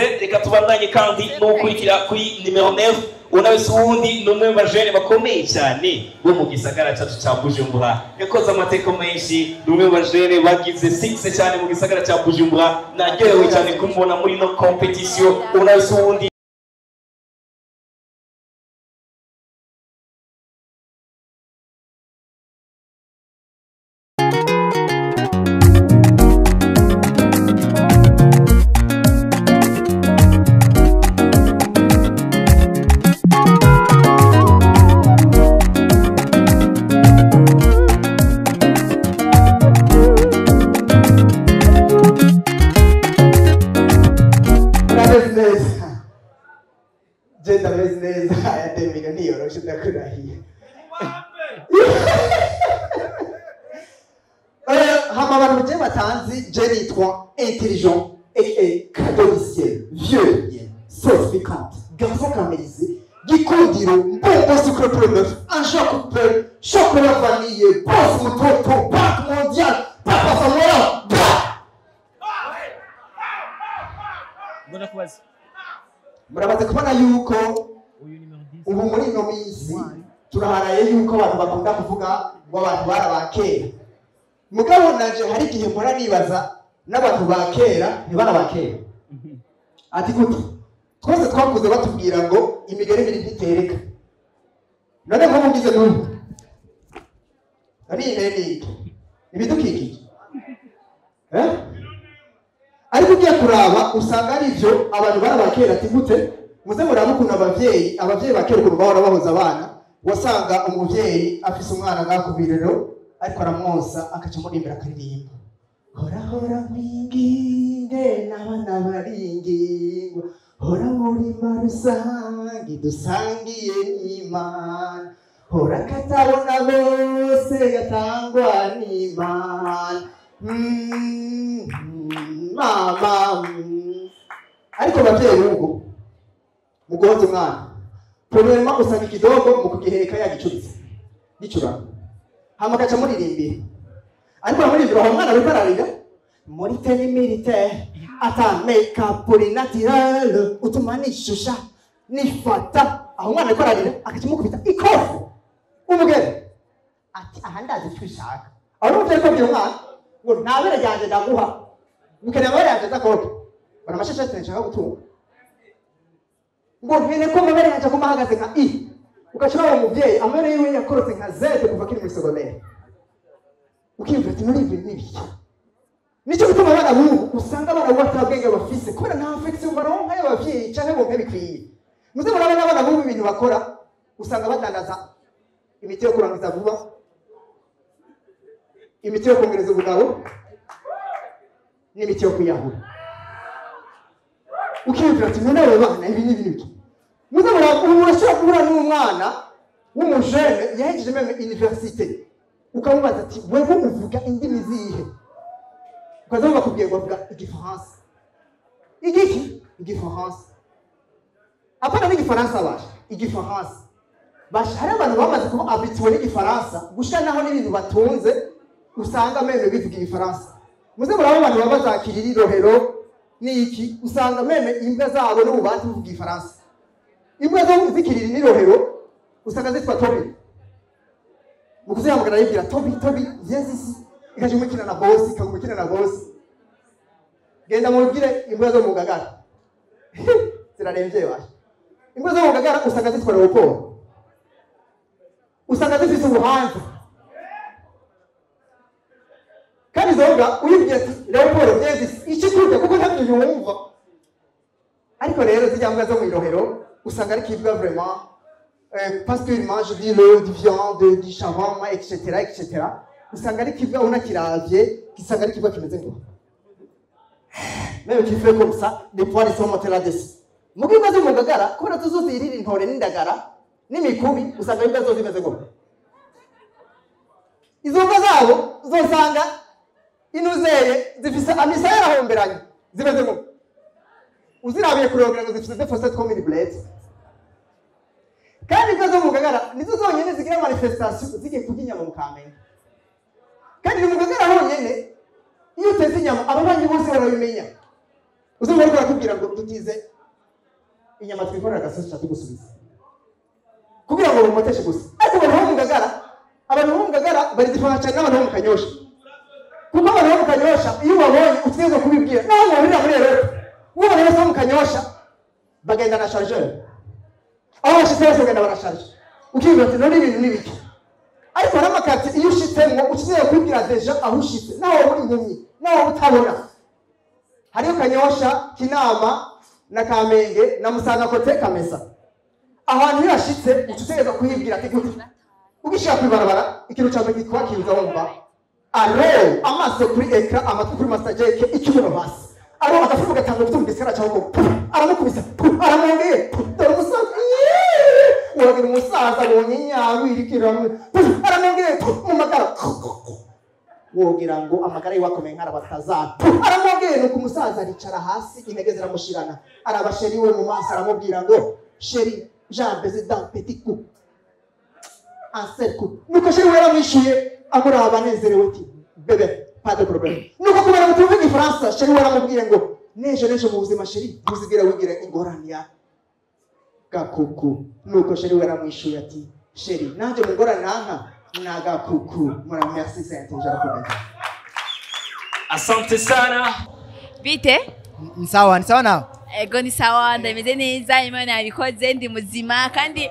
Urakoze. Reka tubandanye kandi n'ukurikira kuri nimero 9. Unawe wundi ni umwe mu bajene bakomeye cyane bo mu gisagara cyacu cya Bujumbura, yakoze amateka menshi, ni umwe mu bajene bagize succès cyane mu gisagara cya Bujumbura. Naryohewe cyane kumubona muri no competition. Unawe wundi. Murabizi neza, je ndabizi neza, aya demiro ntiyoroshe, ndakurahiye. Hama abantu je batanzi, je nitwa Intelligent aka Cadeau du ciel, vieux bien, sauce piquante, garçon caramélisé, gikundiro, bonbon sucré pour le meuf, un choc couple, chocolat vanille, boss mototo, banque mondiale, papa Samoa, bah. Mbona kubaza. Muramaze kubona yuko Uyu nimero 10. Ubu muri ino minsi turaharaye yuko abantu bakunda kuvuga ngo abantu bari aba kera, mugabo nanje hari igihe mpora nibaza n'abantu ba kera ntibari aba kera. Ati gute? Twese twakuze batubwira ngo imigeri ibiri ntitereka. None nko mugize n'ubu none iyi nayo ni iki? Ibidukikije, eh? Ariko ugiye kuraba usanga ari byo, abantu bari aba kera. Ati gute? Muze murabe ukuntu abavyeyi ba kera ukuntu bahora bahoza abana. Wasanga umuvyeyi afise umwana ngaha ku birero, ariko aramwonsa, akaca amuri imbere akaririmba: "Hora hora nkwinginge n'abana baringingwa, hora murima rusange dusangiye n'Imana, hora katabona bose gatangwa n'Imana." Mama. Ariko abavyeyi b'ubu mu guhoza umwana, premièrement usanga ikidogo mu kugiheka yagicuritse gicurama, hama agaca amuririmbira, ariko aramuririmbira aho umwana ariko ararira muri tenue militaire, ata make-up uri naturel utuma nishusha nifata. Aho umwana ariko ararira, agaca amukubita ikofi umugeni, ati: "Aha ndazi icyo ushaka." Aho n'umuvyeyi ariko abwira umwana ngo: "Nta bere ryanje ndaguha, mukeneye amabere yanje azakoke bana amashashati nshaka gutunga, ngo nkene ko amabere yanje aguma ahagaze nka i." Ugaca uraba umuvyeyi amabere yiwe yakorotse nka Z kuva akiri muri secondaire, ukiyumvira ati: "Muri ibi ni ibiki?" Nicyo gituma abana b'ubu usanga abana b'ubu ata bwenge bafise, kubera nta affection baronka y'abavyeyi canke ngo mpe bikwiye. Muze murabe n'abana b'ubu ibintu bakora, usanga badandaza imiti yo kurangiza vuba, imiti yo kongereza ubugabo n'imiti yo kwiyahura. Ukiyumvira ati: "None abo bana ibi ni ibiki?" Muze murabe ubu urashobora guhura n'umwana w'umujene yahejeje même université, ukamubaza ati: "Wewe uvuga indimi zihe?" Ukaza bakubwiye ngo avuga igifaransa. Igiki? Igifaransa. Apana n'igifaransa basha, igifaransa basha. Hari abantu bamaze kuba habitués n'igifaransa, gushika naho n'ibintu batunze usanga même bivuga igifaransa. Muze muraba abantu baba bazakirira irohero n'iki, usanga même imbwa zabo n'ububati buvuga igifaransa. Imbwa zo zikirira n'irohero usanga zitwa Tobi. Mu kuzihamagara yibwira: "Tobi, Tobi, viens ici." Ikaja imukina na bosi, ikaguma ikina na bosi. Genda mubwire imbwa zo mu Ngagara ziraremvye basha. Imbwa zo mu Ngagara usanga zitwa Leopold, usanga zifise ubuhanza. Kandi izo mbwa uyibwiye ati: "Leopold, viens ici," ico kurya kuko ntabyo yumva. Ariko rero zirya mbwa zo mw'irohero usanga ari kibwa vraiment, parce qu'il mange du lait, du viande, du shawarma, etc., etc. Usanga ari kibwa unakiravye, gisanga ari kibwa kimeze ngo même qui fait comme ça, des poils sont montés là-dessus. Muga imbwa zo mu Ngagara, kubera tuzozirira intore n'indagara n'imikubi, usanga imbwa zo zimeze ngo izo mbwa zabo uzosanga inuzeye zifise amisaya yarahomberanye, zimeze ngo uzirabiye kurongera ngo zifise des fossettes comme une blette. Kandi imbwa zo mu Ngagara nizo zonyene zigira manifestation zigiye kurya inyama mu Kamenge. Kandi ni mu Ngagara honyene iyo uteze inyama ababanyi bose barabimenya. Uzumva ariko arakubwira ngo tutize inyama twikorera agasosi tugusubiza kugira ngo bumoteshe gusa. Ariko abantu bo mu Ngagara, abantu bo mu Ngagara bari different cyane n'abantu bo mu Kanyosha, kuko abantu bo mu Kanyosha iyo ubabonye utegerezwa kubibwira naho muhurira muri Europe. Uwo abantu bose bo mu Kanyosha bagenda na chargeur, aho bashitse bose bagenda barasharge, ukibwira ati none ibintu ni biki. Ariko hari amakati iyo ushitsemwo ukeneye kubibwira déjà aho ushitse, naho waba uri impumyi, naho waba utabona. Hariyo Kanyosha, Kinama na Kamenge na Musaga kote Kamesa. Ahantu iyo washitse utegerezwa kuhibwira ati gute. Ugishika kw'ibarabara ikintu ca mbere kikwakiriza wumva aro amaso kuri écran, amatwi kuri Master Jake, ikibuno hasi aro agafuko gatanga mu gisagara cya Kongo, aramukubise, aramwongeye, dore umusaza. Yeee! Uragira umusaza abonye inyabu irikira, aramwongeye mu magara, wogira ngo amagara yiwe akomeye nk'arabataza, aramwongeye. Nuko umusaza aricara hasi, intege ziramushirana, araba chéri we mu maso, aramubwira ngo: "Chéri, j'ai un besoin d'un petit coup, un seul coup." Nuko chéri we yaramwishuye amuraba anezerewe ati: "Bébé, pas de problème." Nuko kubera ngo tuvuge igifaransa, chéri we aramubwiye ngo: "Nejo nejo mu buzima, chéri, ntuzigera wigira ingorane ya gakuku." Nuko chéri we yaramwishuye ati: "Chéri, nanjye mu ngorane nanka ni agakuku." Mura merci, c'est intelligent comédie. Asante sana. Bite? Ni sawa, ni sawa nawe? Ego, ni sawa, ndameze neza, Imana yabikoze, ndi muzima kandi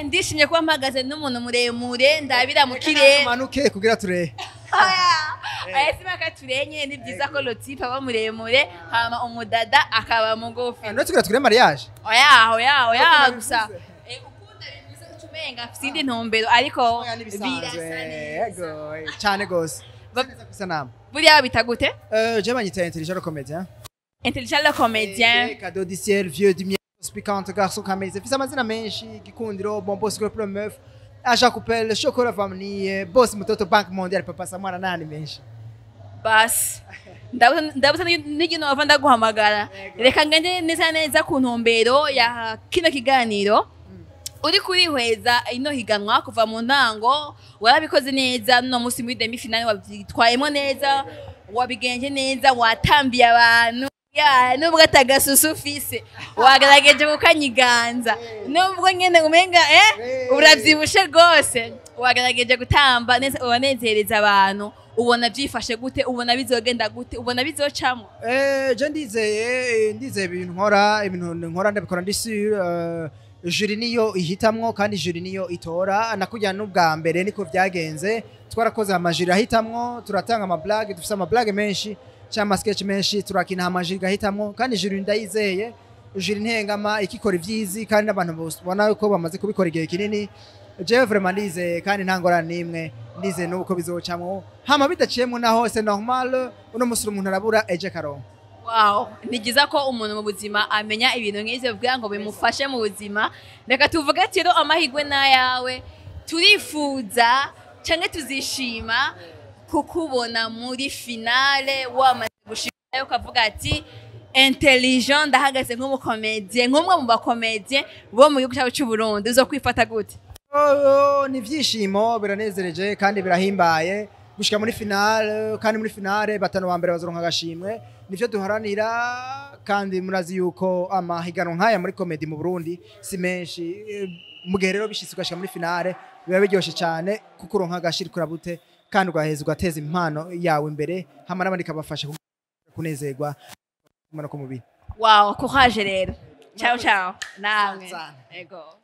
ndishimye kuba mpagaze n'umuntu muremure ndabira mu kirere. Manuke kugira turebe. Oya, aya simaka turenye. Ni byiza ko le type aba muremure hama umudada akaba mugufi. None tugira tugire mariage? Oya, oya, oya, gusa ukunda bivuze uca umenga afite indi ntumbero, ariko Oya, n'ibisanzwe. Birasa neza. Ego, cyane gose. Neza kw'isanamu. Buriya bita gute? Je banyita Intelligent Comédien. Intelligent le Comédien. Cadeau du ciel, vieux du miel, piquante, garçon camé. Fise amazina menshi: Gikundiro, Bonbon Sucre Meuf, Agent Coupel, Chocolat Famille, Boss Mutoto, Banque Mondiale, Papa Samwana n'ayandi menshi. Basi ndabuze n'igihe nova ndaguhamagara. Reka ngende neza neza ku ntumbero ya kino kiganiro. Uri kurihweza ino higanwa kuva mu ntango, warabikoze neza. No munsi muri demi finale wabyitwayemo neza, wabigenje neza, watambiye abantu. Ya, nubwo atagasusu ufise wagerageje kukanyiganza, nubwo nyene umenga uravyibushe rwose, wagerageje gutamba neza, uranezereza abantu. Ubona byifashe gute? Ubona bizogenda gute? Ubona bizocamwo? Je ndizeye ibintu nkora, ibintu nkora ndabikora ndi sûr. Jury niyo ihitamwo kandi jury niyo itora. Nakujyana n'ubwa mbere niko byagenze, twarakoze ama jury ahitamwo, turatanga ama blague, dufise ama blague menshi cyangwa ama sketch menshi, turakina, ama jury gahitamwo. Kandi jury ndayizeye, jury ntengama ikikora ivyizi, kandi n'abantu bose ubona ko bamaze kubikora igihe kinini. Jewe vraiment ndizeye kandi nta ngorane n'imwe, ndizeye n'uko bizocamwo. Hama bidaciyemwo naho c'est normal, uno musi umuntu arabura, ejo akaronka. Wow, ni byiza ko umuntu mu buzima amenya ibintu nk'ivyo kugira ngo bimufashe mu buzima. Reka tuvuge ati rero amahirwe n'ayawe, turifuza canke tuzishima kukubona muri finale wamaze gushikayo, ukavuga ati: "Intelligent, ndahagaze nk'umu comédien, nk'umwe mu ba comédien bo mu gihugu cyacu cy'u Burundi." Uzokwifata gute? Oh, ni ibyishimo, biranezereje kandi birahimbaye gushika muri finale. Kandi muri finale batanu ba mbere bazoronka agashimwe, nivyo duharanira. Kandi murazi yuko amahiganwa nk'aya muri comédie mu Burundi si menshi. Mu gihe rero bishitse ugashika muri finale biba biryoshe cyane, kuko uronka agashirikura bute kandi ugaheza ugateza impano yawe imbere, hama n'abandi ikabafasha kunezerwa no ku mubiri. Wow, courage rero. Ciao ciao namwe. Sana. Ego.